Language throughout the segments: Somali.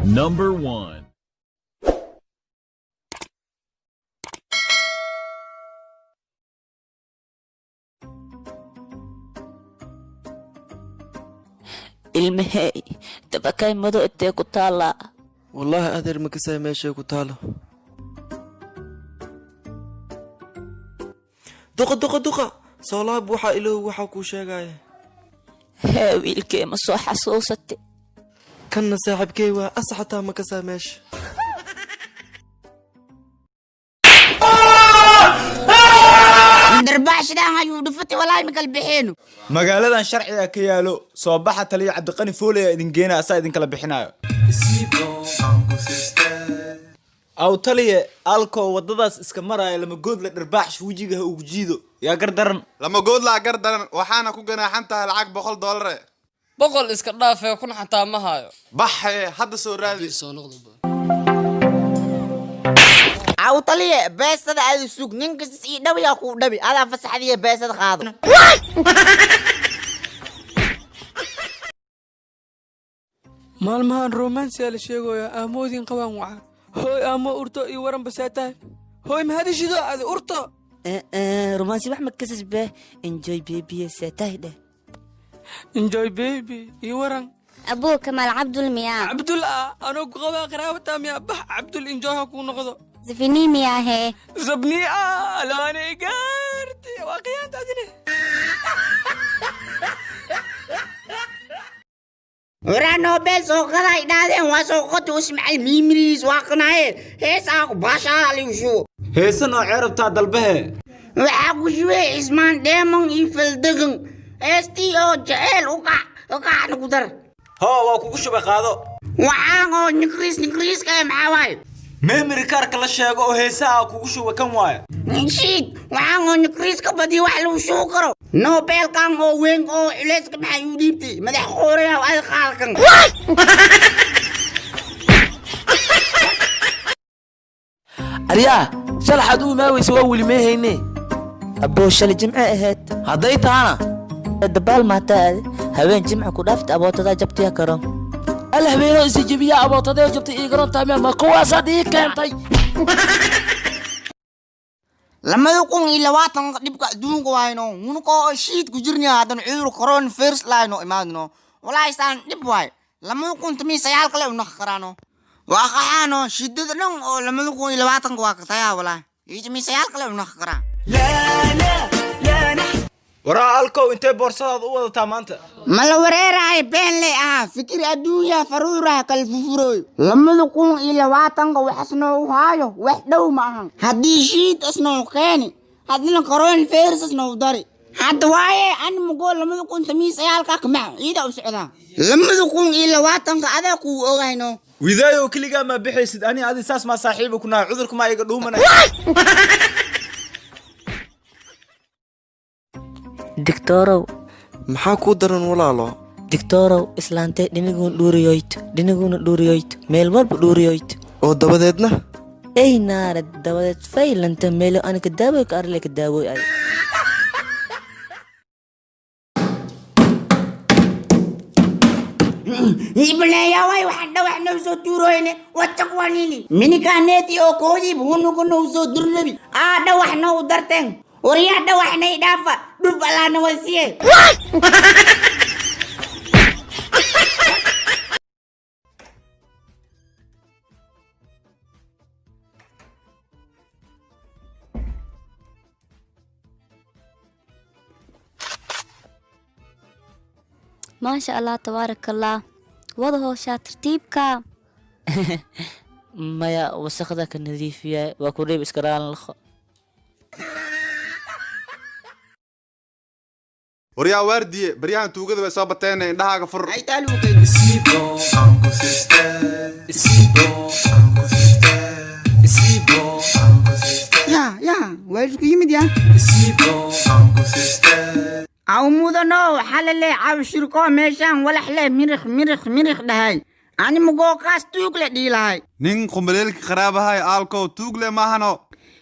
Number 1. Ilmahey, tabakay mado intee ku taallaa? Wallaahi adeer, ma kasay meeshay ku taalo. Duqa, duqa, duqa, soo laab. Waxaa ilow waxaa kuu sheegaya. Hee, wiilkee, ma soo xasuusate? Kanna saaxiibkey waa asa, xataa ma kasaa meesha. Darbaaxshidan ayuu dhufatay, walaahi makal bixeenu. Magaaladan sharciga ka yaalo. Soo baxa, taliya Cabdiqani Foolaya idin geena, asaa idinkala bixinayo. Aw taliye alko wadadaas iska maraya lama goodla dhirbaax wejiga ha ugu jiido, yaa gardaran? Lama goodlaa gar daran, waxaana ku ganaaxan tahay lacag $100. 100 iska dhaafee, 1000 xataa ma hayo. Baxee, hadda soo raadi. Soo noqdo. Aw taliye, beesada aadu sug, nin kastas ii dhawiyaa kuu dhabi, adaa fasaxdiya, beesada qaado. Maalmahan romansiyaa la sheegoyaa, aamoodin qabaan waca. Hooy, aamo urto iyo waran basaa tahay. Hooy, mahadishido adi urto. Romansi wax ma kasas be. Enjoy baby, seetahay dheh. Enjoy baby, iyo waran. Abuu Kamaal, Cabdul miyaa? Cabdul ah, anoo ku qabaa qaraabataa miyaa? Bax Cabdul, enjoy ha kuu noqdo. Zafini miyaa hee? Zabni ah, laane gaarti waa qiyaanta adine. Waraa Nobel soo qaday dhaadeen, waa soo qota usmacal miimiriis waa qanaaye hees aa ku baashaa liushu. Heese noocee rabtaa dalbahe? Waxaa ku shubay Cismaan Dheeman iyo Faldegan, heestii oo jeceel uqac uqacna ku dar. Hoo, waa kugu shubay, qaado. Waxaan oo nikriis nikriiska eh maxaa waaye? Memory kaarka la sheego oo heesaha kugu shubay kan waaye. Shiid, waxaan oo nikriiska badiyo wax lagu shubi karo. Nobelkan oo weyn oo culeyska maxaa igu dhiibtay? Madax qooraya ad qaalkan. Aryaa, shalaxaad u imaaweysa waa weli meehayne. Aboo, shalay jimce ahayd. Hadday tahana? Dabaal maataa aade, haween jimce ku dhaafta, abootadaa jabtiya karoon. Al habeenoo isi jebiyaa, abootadee jabtay ii garoon tahay, ma kuwaasaad ii keentay? 2020 dhibka adduunka waayno hunko oo shiid ku jirnaya, haddana cudur coronavirus laayno imaadno. Walaahi saan dhib waay. 2019 kale unaq karaano waa qaxaano shidada dhan oo 2020 waa katayaa. Walaahi iyo 19 kale unaq karaa. Waraa alkow, intee boorsadaada u wadataa maanta? Mala wareerahay, been lay ahaa fikir adduunya faruuraha kala fufurooyo. 2020 waxas noogu haayo wax dhow ma ahan. Haddii shiid asnoo keeni, haddana coronavirus asnoo dari hadda waaye, ani mugoo 2019 kamac ciida u socdaa. 2020 adaa kuu ogayno. Widaayow, keligaa maa bixaysid? Ani adi saas maa saaxiiba ku nahay? Cudurka maa iga dhuumanay? Digtoorow. Maxaa kuu daran, walaalo? Digtoorow, islaantee dhiniguun dhuuriyoyt, dhiniguuna dhuuriyoyt, meel walba dhuuriyoyt. Oo dabadeedna? Ey naara, dabadeed faylanta meelo ani ka daawoy ka arle ka daawoy ay. Ibneeyaaway, waxaan dhawax noo soo tuuroyne wataqwanini minikaneeti oo koodiib hunugu noo soo durnabi aa dhawax noo darteen. Waryaa, dhawaxnay dhaafa, dhub allaana wasiye. Maasha Allah, tabaaraka Allah, wada hooshaa tartiibka. Maya, wasaqda ka nadiifiya waa ku dhiib iska raalan laqo. Waryaa waardiye, baryahan tuugada way soo bateene, indhahaaga fur. Ya ya, waa isku yimid ya. Aw mudano, xalale caw shirko meeshaan walax le mirikh mirikh mirikh dhahay, ani mugoo kaas tuug le dhiilahay. Nin qumbaleelka qaraabahay aalkow, tuugle maahano.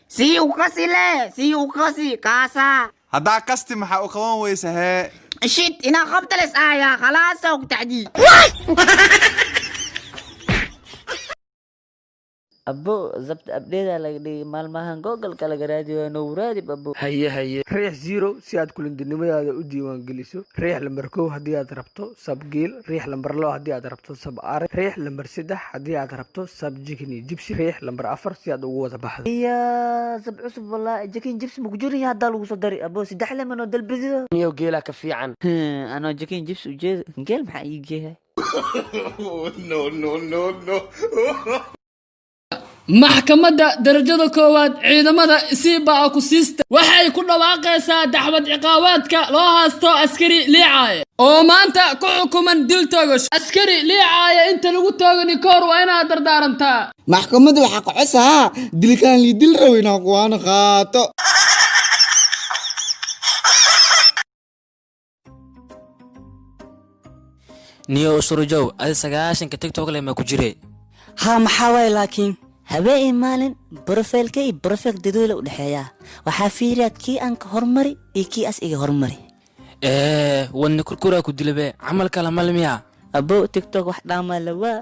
Sii ukasi le, sii ukasi kaasaa. Haddaa kasti maxaa u qaban weysa hee? Shit, inaa qabtales aayaa khalaasa og tacdii. Abo, zabta abdheedaa laga dhigay maalmahan, Google-ka laga raadi waayo, noogu raadib, abo. Haye haye, riix 0 si aad kulindinimadaada u diiwaan geliso. Riix lambar 1 haddii aad rabto sab geel. Riix lambar 2 haddii aad rabto sab ari. Riix lambar 3 haddii aad rabto sab jikin iyo jibsi. Riix lambar 4 si aad ugu wada baxdo. Iya, sab cusub wallahi, jikin jibsi maku jirin, haddaa lagu soo dari, abo. Saddex lemon oo dalbido. Niyow, geelaa ka fiican. Anoo jikin jibsi ujeedo, geel maxaa ii geehay? No, no, no, no. Maxkamadda darajada koowaad ciidamada siiba ku siista waxay ku dhawaaqaysaa dacwad ciqaabaadka loo haysto askari Liicaaye oo maanta ku xukuman dil toogash. Askari Liicaaye, inta lagu toogani ka hor waa inaad dardaarantaa. Maxkamadda waxaa ka cosahaa dilkaan lii dil rabo inaa kuwaana qaato. Niyo usurujow, adi 90-ka TikTok le ma ku jire? Haa, maxaa waaye? Laakiin habeen iyo maalin profile-ka iyo profile dadweyne u dhexeeyaa, waxaa fiiriyaa kii aan ka hormari iyo kii as iga hormari. Ee wadni kurkuraa ku dilabe, camal kale malmiya? Abo, TikTok wax dhaamaa lawaa.